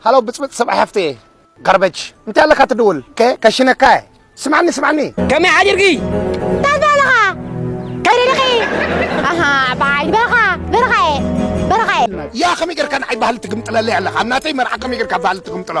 ሃሎ ብጽብጽ ሰብኣይ ሃፍቴ ጋርበጅ እንታይ ኣለካ ትድውል ከ ከሽነካ እየ። ስማዕኒ ስማዕኒ ከመይ ሓዲርኪ እንታይ በለኻ ከይርልኺ ኣሃ በዓል በረኻ በረኻ እየ በረኻ እየ ያ ከመይ ጌርካ ንዓይ ባህሊ ትግምጥለለይ ኣለኻ ኣብ ናተይ መርዓ ከመይ ጌርካ ባህሊ ትግምጥሎ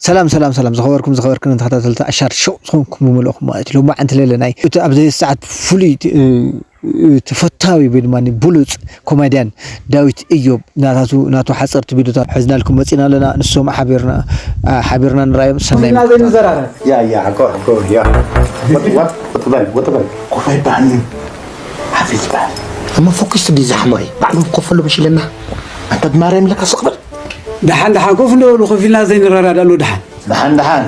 ሰላም ሰላም ሰላም ዝኸበርኩም ዝኸበርክን ተኸታተልቲ ኣሻር ሾው ዝኾንኩም ብምልእኹም ማለት እዩ። ሎማዓንቲ ሌለ ናይ እቲ ኣብዚ ሰዓት ፍሉይ እ፣ እ፣ ተፈታዊ ወይ ድማ ብሉፅ ኮሜድያን ዳዊት እዮብ ናታቱ ናቱ ሓፀርቲ ቪድዮታት ሒዝናልኩም መፂና ኣለና። ንሶም ሓቢርና እ፣ ሓቢርና ንራዮም ሰናይ ኢና ዘይንዘራረብ። ያ ያ እኮ እኮ ያ ወጥ ወጥ ወጥ በል ወጥ በል ኮፋ ይባህል ሓፊዝ ይባህል እሞ ፎኪስ ዲዛ ሓማይ ባዕሉ ኮፈሉ በሽለና ኣንተ ብማርያም ለካ ስቕብል ደሓን ደሓን ኮፍ እንደበሉ ኮፍ ኢልና ዘይንረዳዳሉ ደሓን ደሓን ደሓን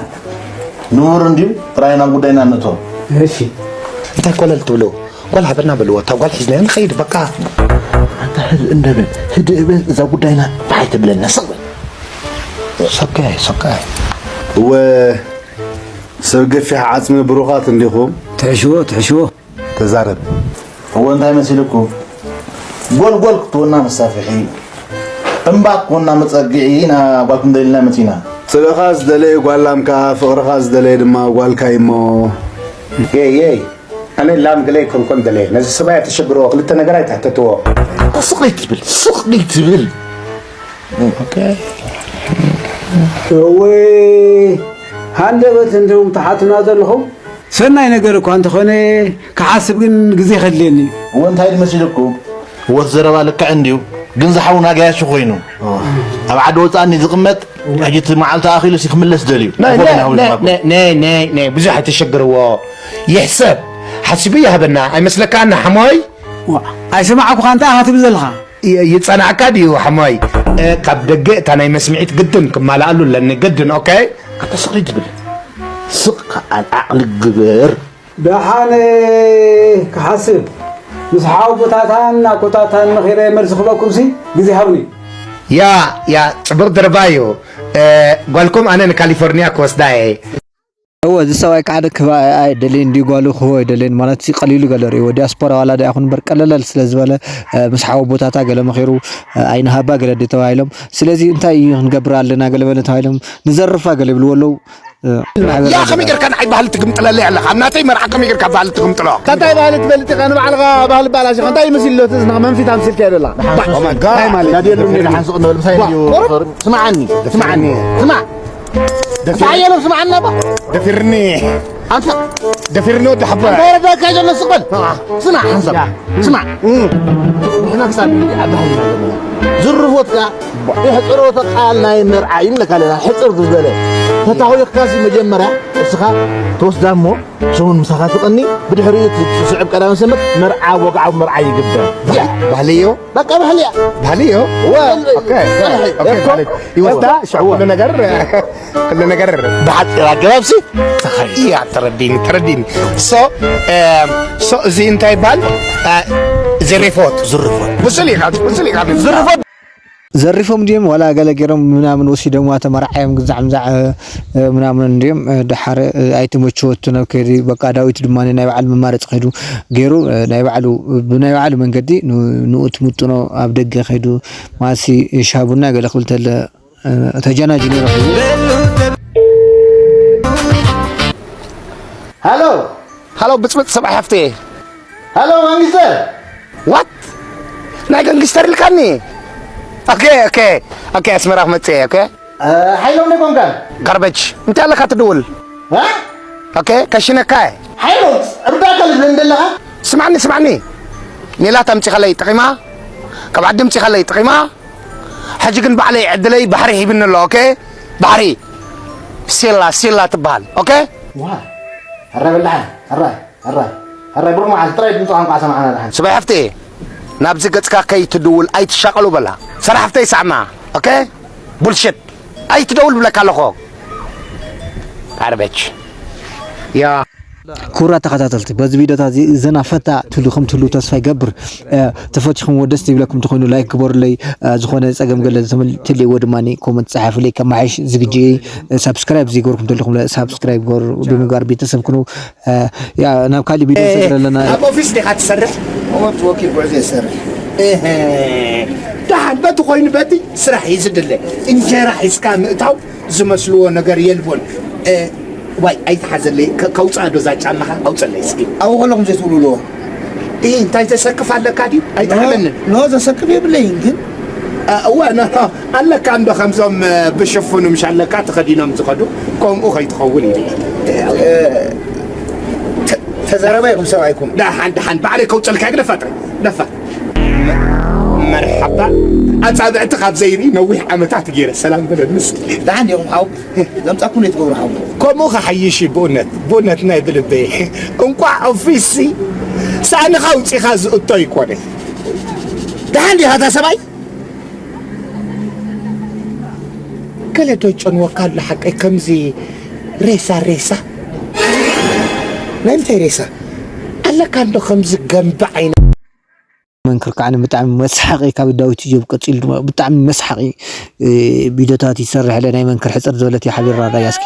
ንቡር እንድዩ ጥራይ ናብ ጉዳይና ንእቶ እሺ እንታይ ኮለል ትብሉ ጓል ሃበና በልዎ እታ ጓል ሒዝናዮ ንኸይድ በቃ ኣንታ ህድእ እንደበል ህድእ በል እዛ ጉዳይና ደሓይ ተብለና ስቕ በል ሰካይ ሰካይ እወ ሰብ ገፊሕ ዓፅሚ ብሩኻት እንዲኹም ትሕሽዎ ትሕሽዎ ተዛረብ። እወ እንታይ መሲልኩም? ጎልጎል ክትወና መሳፍሒ፣ እምባ ክትወና መጸግዒ ኢና ጓልኩም ደሊልና መጺና። ጽልእኻ ዝደለየ ጓል ላምካ፣ ፍቕርኻ ዝደለየ ድማ ጓልካ እዩሞ። ኤይ ኤይ፣ ኣነ ላም ገለ ኣይኮንኮን ደለየ። ነዚ ሰብኣይ ኣተሸግርዎ፣ ክልተ ነገር ኣይትሕተትዎ። ስቕ ትብል፣ ስቕ ትብል። እወ ሃንደበት እንዲኹም ትሓቱና ዘለኹም ሰናይ ነገር እኳ እንተኾነ ክሓስብ ግን ግዜ ከድልየኒ እዩ። እወ እንታይ ድመሲልኩም? ወት ዘረባ ልክዕ እንድዩ ግን ዝሓውና ገያሹ ኮይኑ ኣብ ዓዲ ወፃእኒ ዝቕመጥ ሕጂ እቲ መዓልቲ ኣኺሉ ሲ ክምለስ ደልዩ ናይ ናይ ናይ ናይ ናይ ብዙሕ ኣይተሸግርዎ ይሕሰብ ሓሲቡ ይሃበና ኣይመስለካን ሓሞይ ኣይሰማዕኩኻ እንታይ ኢኻ ትብል ዘለኻ ይጸናዕካ ድዩ ሓሞይ? ካብ ደገ እታ ናይ መስምዒት ግድን ክማልኣሉ ኣለኒ ግድን ኦኬ። ኣታ ስቕ ትብል ስቕ ከኣ ዓቕሊ ግበር። ደሓን ክሓስብ ምስ ሓወቦታታን ኣኮታታን መኺረ መልሲ ክበኩምሲ ግዜ ሃብኒ። ያ ያ ጽቡቕ ደርባዩ ጓልኩም ኣነ ንካሊፎርኒያ ክወስዳ እየ። እወ እዚ ሰብኣይ ከዓ ክህባ ኣይደለይን ድዩ ጓሉ ክህቦ ኣይደለይን ማለት ሲ ቀሊሉ ገለ ርእይዎ ዲያስፖራ ዋላ ዳኣ ይኹን እምበር ቀለለል ስለ ዝበለ ምስ ሓወቦታታ ገለ መኺሩ ኣይንሃባ ገለ ድዩ ተባሂሎም ስለዚ እንታይ እዩ ክንገብር ኣለና ገለ በለ ተባሂሎም ንዘርፋ ገለ ይብልዎ ኣለዉ ያ ከመይ ጌርካ ንዓይ ባህሊ ትግምጥለለይ ኣለኻ ኣብ ናተይ መርዓ ከመይ ጌርካ ባህሊ ትግምጥሎ እንታይ ባህሊ ትፈልጥ ኢኻ ንባዕልኻ ባህሊ ባላሽኻ እንታይ ይመስል ኣሎ እቲ እዝንኻ መንፊት ኣምሲልካዮ ዘለኻ ስምዓኒ ስምዓኒ ስማዕ ሓየሎም ስምዓና ባ ደፊርኒ ኣንተ ደፊርኒ ወዲ ሓቦ እንታይ ረዳካ ዘሎ ስቕ በል ስማዕ ሓንሳብ ስማዕ ንሕና ክሳብ ዓዲ ሃሊና ዘለና ዝርፎት ከኣ የሕፅሮ እቲ ቃል ናይ መርዓ ይብለካ ኣለና ሕፅር ዝበለ ተታዊኽካሲ መጀመርያ እስኻ ትወስዳ እሞ ሰሙን ምሳኻ ትቐኒ ብድሕሪኡ እቲ ዝስዕብ ቀዳመ ሰንበት መርዓ ወግዓዊ መርዓ ይግበር ባህሊ እዮ በቃ ባህሊ እያ ባህሊ እዮ ይወስዳ ሽዑ ኩሉ ነገር ኩሉ ነገር ብሓፂር ኣገባብሲ ተኸሪ እያ ተረዲኒ ተረዲኒ ሶ ሶ እዚ እንታይ ይበሃል ዝሪፎት ዝርፎት ብስል ኢኻ ብስል ኢኻ ዝርፎት ዘሪፎም ድዮም ዋላ ገለ ገይሮም ምናምን ወሲዶምዋ ተመርዓዮም ግዛዕ ምዛዕ ምናምን እንድዮም ደሓር ኣይተመችወቱን ኣብ ከይዲ በቃ ዳዊት ድማ ናይ በዓል መማረፂ ከይዱ ገይሩ ናይ ባዕሉ ብናይ ባዕሉ መንገዲ ንኡ ትምጥኖ ኣብ ደገ ከይዱ ማሲ ሻቡና ገለ ክብል ተለ ተጀናጅኑ ረኺቡ ሃሎ ሃሎ ብፅብፅ ሰብኣይ ሃፍቴ ሃሎ መንግስተር ዋት ናይ ገንግስተር ኢልካኒ ኦኬ ኦኬ ኦኬ ኣስመራ ክመፅእ እየ ኦኬ ሓይሎም ዶ ኮንካ ጋርበጅ እንታይ ኣለካ ትድውል ኦኬ ከሽነካ እየ ሓይሎም እርዳታ ልትብል እንደለኻ ስማዕኒ ስማዕኒ ሜላት ኣምፂኻለይ ጠቒማ ካብ ዓዲ ኣምፂኻለይ ጠቒማ ሕጂ ግን ባዕለይ ዕድለይ ባሕሪ ሂብኒ ኣሎ ኦኬ ባሕሪ ሴላ ሴላ ትበሃል ኦኬ ዋ ኣረ በላሓ ኣረ ሕራይ፣ ሕራይ፣ ብሩኽ መዓልቲ። ጥራይ ድምፂ ቋንቋ ሰማዕና ደሓን። ስባይ ሓፍተየ፣ ናብዚ ገፅካ ከይትድውል ኣይትሻቐሉ በላ። ሰራ ሓፍተይ ሳዕማ። ኦኬ? ቡልሽት። ኣይትደውል ብለካ ኣለኹ። ጋርቤጅ። ያ። ክቡራት ተኸታተልቲ፣ በዚ ቪዲዮታት እዚ ዘና ፈታ ትብሉ ከም ትህሉ ተስፋ ይገብር። እ፣ ተፈቲኹምዎ ደስ ዝብለኩም እንተኾይኑ ላይክ ግበሩለይ። እ፣ ዝኾነ ጸገም ገለ ተመል-፣ ትልይዎ ድማ ኮመንት ጸሓፉለይ፣ ከመሓይሽ ዝግጅ እየ። እ፣ ሳብስክራይብ ዘይገበርኩም እንተለኹም ለ-፣ ሳብስክራይብ ግበሩ፣ ብምግባር ቤተሰብ ኩኑ። እ፣ ያ፣ ናብ ካሊእ ቪድዮ ንሰግር ኣለና። ኣብ ኦፊስ ዲኻ ትሰርሕ? እወ፣ ወኪል ጉዕዞ እሰርሕ። እህ፣ ደሓን፣ በቲ ኮይኑ በቲ ስራሕ እዩ ዝድለ። እንጀራ ሒዝካ ምእታው ዝመስልዎ ነገር የልቦን። እ፣ ዋይ፣ ኣይትሓዘለይ፣ ከ-፣ ከውፅኣ ዶ እዛ ጫማኻ? ኣውፀለይ እስኪ። ኣብኡ ከለኹም ዘይትብልዎ። እ፣ እንታይ ዘሰክፍ ኣለካ ድዩ? ኣይትሓመንን። ኖ፣ ዘሰክፍ የብለይን፣ ግን እ፣ እወ፣ ኖ፣ ኖ፣ ኣለካ እንዶ ከምዞም፣ እ፣ ብሽፉኑ ምሽ ኣለካ ተኸዲኖም ዝኸዱ፣ ከምኡ ከይትኸውን ኢሉ። እ፣ ተ-፣ ተዛረባ ኢኹም ሰብኣይኩም። ደሓን፣ ደሓን፣ ባዕለይ ከውፅልካ ግደፋ ጥራይ፣ ግደፋ። መ-፣ መርሓባ። ኣጻብዕቲ ካብ ዘይርኢ ነዊሕ ዓመታት ገይረ። ሰላም በለኒ እስኪ። ደሓን ዲኹም ሓው? ዘምጻኩም ዘይትገብሩ ሓው። ከምኡ ክሓይሽ እዩ ብእውነት፣ ብእውነት ናይ ብልበይ። እንቋዕ ኦፊስሲ ሳእንኻ ኣውጺኻ ዝእቶ ኣይኮነ። ደሓን ዲኻ እታ ሰብኣይ? ገለ ዶ ይጨንወካ ኣሎ ሓቀይ ከምዚ ሬሳ፣ ሬሳ? ናይ ምንታይ ሬሳ? ኣለካ እንዶ ከምዚ ገምቢ ዓይነ መንክር ከዓ ብጣዕሚ መስሓቂ ካብ ዳዊት ኢዮብ ቀፂሉ ድማ ብጣዕሚ መስሓቂ፣ እ፣ ቪድዮታት ይሰርሕ ኣሎ። ናይ መንክር ሕፅር ዝበለት እያ ሓቢርና ንርኣያ እስኪ።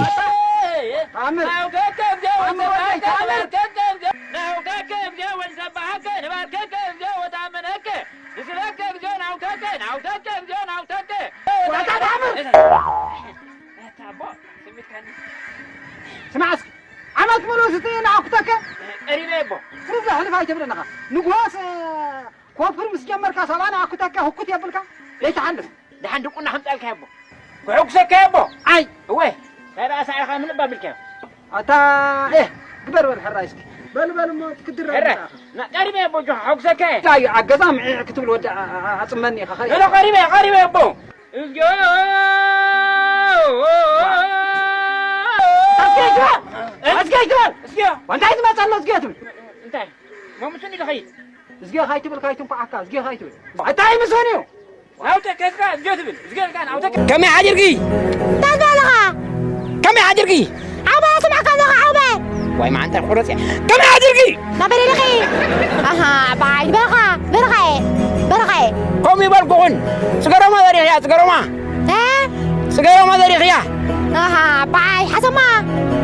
ስማዕ እስኪ፣ ዓመት ሙሉ ስትይ ንዓኩተከ? ቀሪበ እየ ኣቦ። ፍርድ ዘሕልፍ ኣይትብለንኻ። ንጉሆስ ኮፍር ምስ ጀመርካ ሰብኣ ንዓኩተከ ህኩት የብልካ? ዘይትሓልፍ። ደሓን ድቁና ከምጻልካ እየ ኣቦ። ክሕጉሰካ እየ ኣቦ። ኣይ። እወ። እንታይ ደኣ ሳዕርኻ ምልእ ኣቢልካዮ? ኣታ፣ ኤህ፣ ግበር በል ሕራይ እስኪ። በል፣ በል እሞ ትክድር ሕራይ። ኣቢልካ። ና፣ ቀሪበ እየ ኣቦ፣ ጆ፣ ክሕጉሰካ እየ። እንታይ እዩ፣ ኣብ ገዛ ምዒዕ ክትብል ወዲ ኣ-፣ ኣ-፣ ኣጽመኒ ኢኻ፣ ኸይድ። ሄሎ፣ ቀሪበ እየ፣ ቀሪበ እየ ኣቦ። እዝግዮ። እስኪ ግበር። እ? እስኪ ግበር። እስኪዮ። እንታይ ትመጽእ ኣሎ እዝግዮ ትብል? እንታይ? መምሱኒ ልኸይድ። እዝግዮ ካይትብል ካይትንኳዓካ፣ እዝግዮ ካይትብል። እንታይ ምስን እዩ? ናውተ ከስካ እዝግዮ ትብል። እዝግዮ ልካ ናውተ ከ- ከመይ ሓዲርኪ? እንታይ ትበልኻ? ከመይ ሓዲርኪ? ዓውባ ስማዕካ ኣለኻ ዓውባ። ዋይ መዓንጣ ቁረጽ እያ። ከመይ ሓዲርኪ? ናበይ ደሊኺ? ኣሃ፣ በዓል በረኻ፣ በረኻ፣ በረኻ። ከምኡ ይበልኩኹን። ጽገሮማ ዘሪኽያ፣ ጽገሮማ። እ? ጽገሮማ ዘሪኽያ። ኣሃ፣ በዓል ሓሰማ።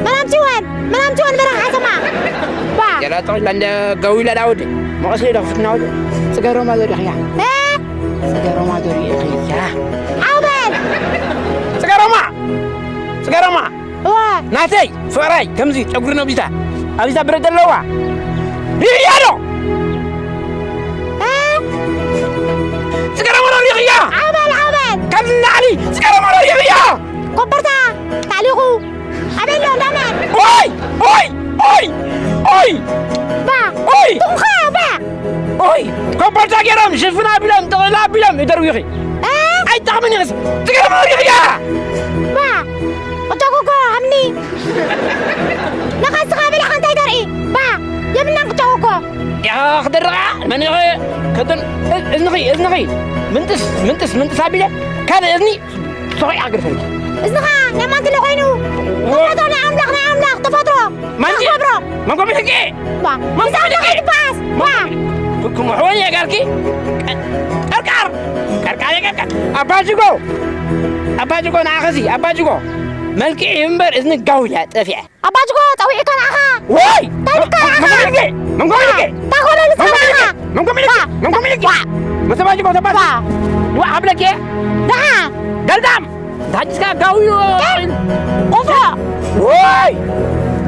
መናም ጽዮን፣ መናም ጽዮን በረኻ ሓሰማ። ባ። ገላ ጠቕላ እንደ ገዊላ ዳውድ። መቐስሊ ዶ ክፍትና ወዲ። ጽገሮማ ዘሪኽያ። እ? ጽገሮማ ዘሪኽያ። ዓው በል። ጽገሮማ። ጽገሮማ። እዋ። ናተይ ፍቕራይ ከምዚ ጨጉሪ ነቢታ ኣብዛ ብረት ዘለዋ ሪእያ ዶ? እ? ጽገረመሮ ሪእያ። ዓው በል፣ ዓው በል። ከምዚ ንላዕሊ ጽገረመሮ ሪእያ። ኮበርታ ታሊኹ ኣበይ ኣሎ እንዳመን? ኦይ፣ ኦይ፣ ኦይ፣ ኦይ። ባ። ኦይ። ትኹኻ ባ። ኦይ፣ ኮበርታ ገይሮም ሽፍን ኣቢሎም ጥቕልል ኣቢሎም ይደርዊኺ። እ? ኣይጠቕምን ኢኺ። ጽገረመሮ ሪእያ። ባ። ቅጫ ጎጎ ሃምኒ። ንኻ ስኻ በላኻ እንታይ ደርኢ? ባ፣ የብልናን ቅጫ ጎጎ። ያ ክደርቓ፣ መን ኢኺ? ከደን፣ እዝንኺ፣ እዝንኺ። ምንጥስ፣ ምንጥስ፣ ምንጥስ ኣቢለ፣ ካልእ እዝኒ፣ ሰኺዓ ግርፈኒ። እዝንኻ ናይ ማን ትለ ኮይኑ? ኦ። ተፈጥሮ ናይ ኣምላኽ፣ ናይ ኣምላኽ ተፈጥሮ። ማን ዲ-? ተኸብሮ። መን ኮሚኒኬ? ባ፣ መን ብዛዕባ ኮሚኒኬ? ከይድባስ። ባ። ክምሕወን እየ ጋርኪ። ቀርቃር። ቀርቃር እየ ቀርቃር። ኣባጅጎ። ኣባጅጎ ንዓኸሲ፣ ኣባጅጎ። መልክዕ እምበር እዝኒ ጋውያ ጠፊዐ። ኣባጅጎ ጸዊዕካ ንዓኻ። ወይ! እንታይ ኢልካ ንዓኻ? መንጎ ሚልጌ! መንጎ ሚልጌ! እንታይ ኮነ ንስኻ ንዓኻ? መንጎ ሚልጌ! ዋ! መንጎ ሚልጌ! ዋ! መሰ ባጅጎ ተባጅ! ዋ! ዋ! ኣብለኬ! ደሓ! ገልዳም! ታጅስካ ጋውዮ! ቆፎ! ወይ!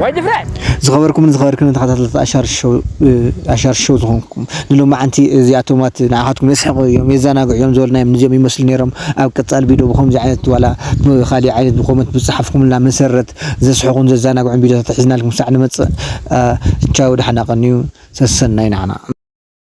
ወይ ድፍረት! ዝኸበርኩምን ዝኸበርክንን ተኸታተልቲ ኣሻር ሾው፣ እ፣ ኣሻር ሾው ዝኾንኩም፣ ንሎማዓንቲ እዚኣቶማት ንዓኻትኩም የስሕቑ እዮም፣ የዘናግዑ እዮም ዝበልናዮም፣ ንዚኦም ይመስሉ ነይሮም። ኣብ ቀጻሊ ቪድዮ ብኸምዚ ዓይነት ዋላ ብኻሊእ ዓይነት ብኮመንት ብዝጸሓፍኩምልና መሰረት ዘስሕቑን ዘዘናግዑን ቪድዮታት ሒዝናልኩም ክሳዕ ንመጽእ፣ እ፣ ቻው፣ ደሓና ቀንዩ፣ ሰሰናዩ ንዓና።